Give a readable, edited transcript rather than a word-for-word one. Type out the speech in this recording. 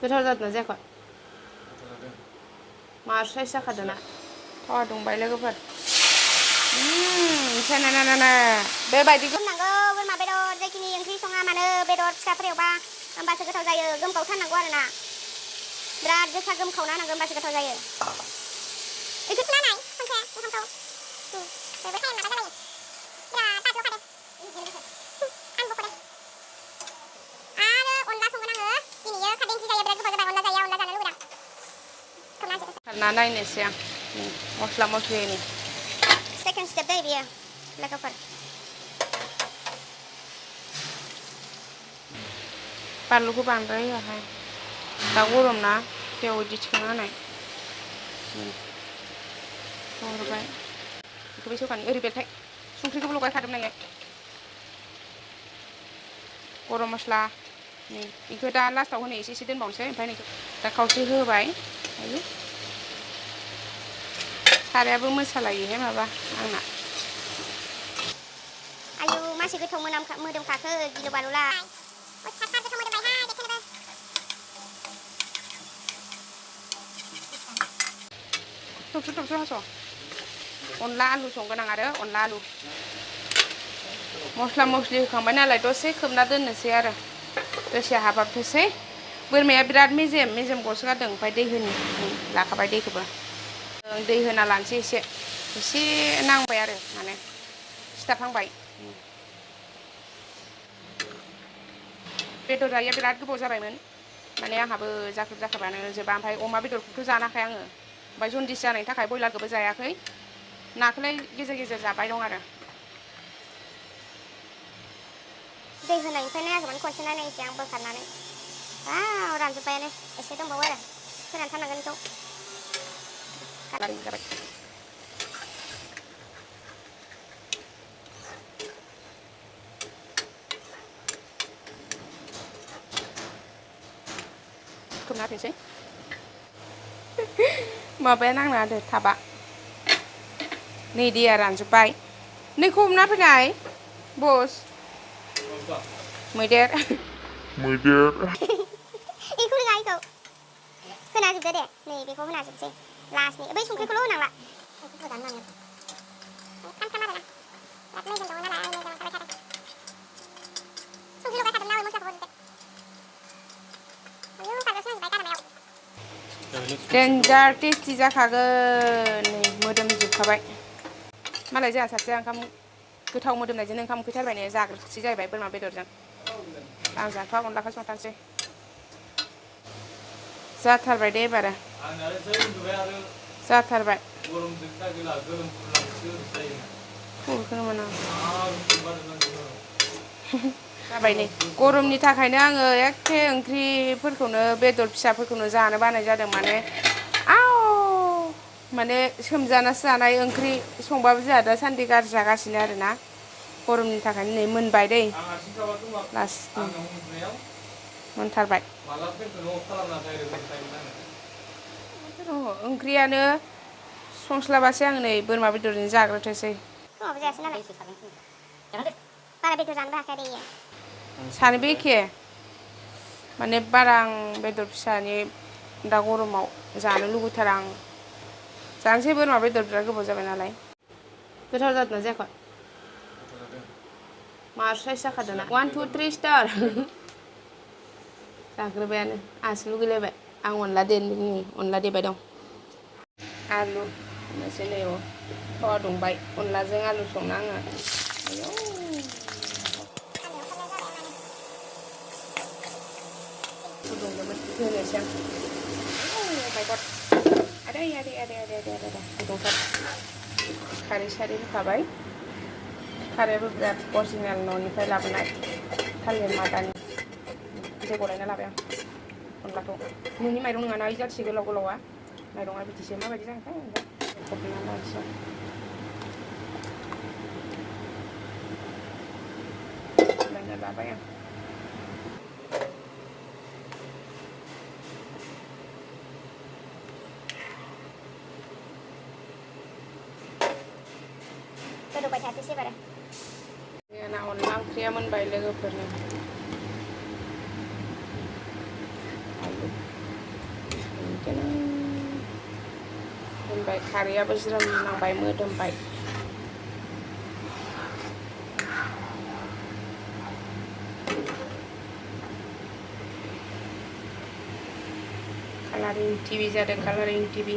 गोथाव जादोंना जायाखै मा साइज जाखादों ना थावा दुंबाय लोगोफोर ना बेबायदिखौ नांगौ बोरमा बेदर जायखिनि ओंख्रि सङा मानो बेदर फिसाफोर एवबा होमबासो गोथाव जायो गोमखावथारनांगौ आरोना बिराद गोसा गोमखावना होनांगौ होमबासो गोथाव जायो बेखौ सुनानै खनसे ओंखामखौ बेबो टाइम माबा जालायो बिराद बाज्ल' खादो आं बख'दों आरो अनला संगोन आङो दिनैयो खारदै ओंख्रि जायो बिराद गोथाव जाबाय अनला जानो लुबैदों सारना नायनोसै आं मस्ला मस्लिनि सेकेन्ड स्टेप जायो बियो लोगोफोर बानलुखौ बांद्राय होआहाय दा गरम ना बेयाव इदि थिखांना होनाय हरबाय बेखौबो सेवखानि ओरैबायथाय संख्रिखौबो लगायखादोंमोन नालाय गरम मस्ला बेखौ दा लास्टाव होनो एसे दोनबावनोसै ओमफ्राय नैखौ दा खावसे होबाय आयु सारायाबो मोसालायोहाय माबा आंना आयु मासे गोथाव मोदोमखाखो गिलु बालुला अयथासार गोथाव मोदोमबायहाय बेखौनोबो थबसो हास' अनला आलु संगोन आं आरो अनला आलु मस्ला मस्लि होखांबाय नालाय दसे खोबना दोननोसै आरो दसे हाबाबथोसै बोरमाया बिराद मेजेम गसोगारदों ओमफ्राय दै होनि लाखाबाय दैखौबो दै होना लानोसै एसे नांबाय आरो माने सिथाबहांबाय बेदर जायैया बिराद गोबाव जाबायमोन माने आंहाबो जाख्रुबानो जोबा ओमफ्राय अमा बेदरखौथ' जानाखाया आङो ओमफ्राय जन्दिस जानायनि थाखाय ब्रयलारखौबो जायाखै नाखौलाय गेजेर गेजेर जाबाय दं आरो दै होनायनिफ्राय नायाखैमोन खनसे नायनायसै आं बोखारनानै रानजोब्बायानो एसे दंबावो आरो फोरानथारनांगोन बेखौ जाबाय खोबना होफिनसै माबाया नांना होदो थाबा नै दैया रानजोब्बाय नैखौ हमना फैनाय बस मैदेर इखौ रोङा इखौ होना जोबदो दे नै बेखौ होना जोबसै लास्टनि बै संख्रिखौल' होनांला संख्रिखौ होजानो नाङो खामखाम आरोना बिराद मेजेम दङ नालाय मेजेम ओंखारबाय थादों संख्रि लगायखादोंना मस्लाखौ होजोबदो आयौ बारल'सो नांजोब्बाय गारामायाव डेन्जार टेस्टि जाखागोन नै मोदोमजोबखाबाय मालाय जोंहा सासेया ओंखाम गोथाव मोदोमनायजों ओंखाम उखैथारबाय ने जाग्रोसै जाहैबाय बोरमा बेदरजों आं जाथ'आ अनलाखौ संथारसै जाथारबाय दे एबारो जाथारबाय खर'खौनो मोना जाबाय नै गरमनि थाखायनो आङो एखे ओंख्रिफोरखौनो बेदर फिसाफोरखौनो जानो बानाय जादों माने सोमजानासो जानाय ओंख्रि संबाबो जोंहा दासान्दि गाज्रि जागासिनो आरोना गरमनि थाखायनो नै मोनबाय दै लास्ट मोनथारबाय ओंख्रियानो संस्लाबासै आं नै बोरमा बेदरजों जाग्रोथोसै फुङावबो जायासै नालाय बारा बेदर जानोबो हाखाया दे इयो सानैबो एखे माने बारा आं बेदर फिसानि दा गरमाव जानो लुबैथारा आं जानोसै बोरमा बेदर बिराद गोबाव जाबाय नालाय गोथाव जादोंना जायाखै मा साइज जाखादों ना 1 2 3 स्टार जाग्रोबायानो आंसो लुगैलायबाय आं अनला देबाय दं आलु मोनसे नै थावा दुंबाय अनलाजों आलु संना आङो आयौ फुदुंदोंमोन होनोसै आं माय गड आदै फुदुंथार खारै सारै होखाबाय खारैयाबो बिराद अरिजिनेल न'निफ्राय लाबोनाय थालिर मादानि दै गलायना लाबाय आं अनलाखौ न'नि माइरं नङाना ओइ जाथि गोलाव गोलावा माइरङा बिदिसो माबायदि जागोनथाय ओमफ्राय खोबना लानोसै गलायना लाबाय आं गोदौबाय थाथोंसै एबारो जोंना अनला ओंख्रिया मोनबाय लोगोफोरनो आलु दोनबाय खारैयाबो ज्रोम नांबाय मोदोमबाय कालारिं टिभि जादों कालारिं टिभि